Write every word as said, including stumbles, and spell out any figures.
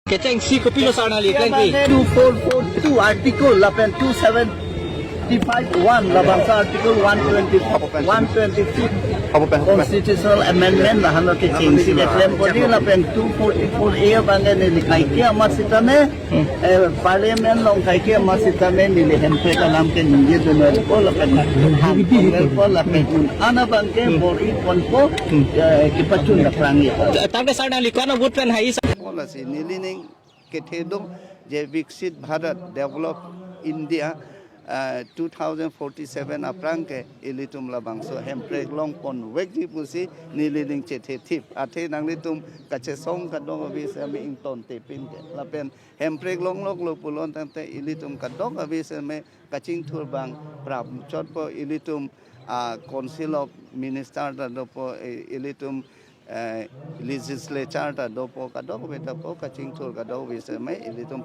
Kechengsi kopilo sar nangli klem ke? Two four four two article lapen two seventy-five one labangso article one twenty, one twenty-fifth constitutional amendment lahenlo kechengsi keklem pon lapen two forty-four A abangke neli kaike amat sitame, eh, parliament along kaike amat sitame neli hemprek alam ke ningjedun po lapen hang ponpo lapen un-an abangke bor-i ponpo, eh, kepachun aphrang ya. Tangte sar nangli ko-an a-vote pen hai sar? Lasi nelining kethedung je Viksit Bharat, Develop India, eh, two thousand forty-seven aphrang ke ilitum labangso hemprek long ponvekji pusi nelining chethethip. Athe nanglitum kachesong kadokave seme ingtontepin ke. Lapen hemprek longloklo pulontangte ilitum kadokave seme kachingthur abang prapchotpo, ilitum, ah, Council of Minister ta dopo, eh, ilitum, eh, legislature ta dopo, kadokave ta po, kachingthur kadokave seme ilitum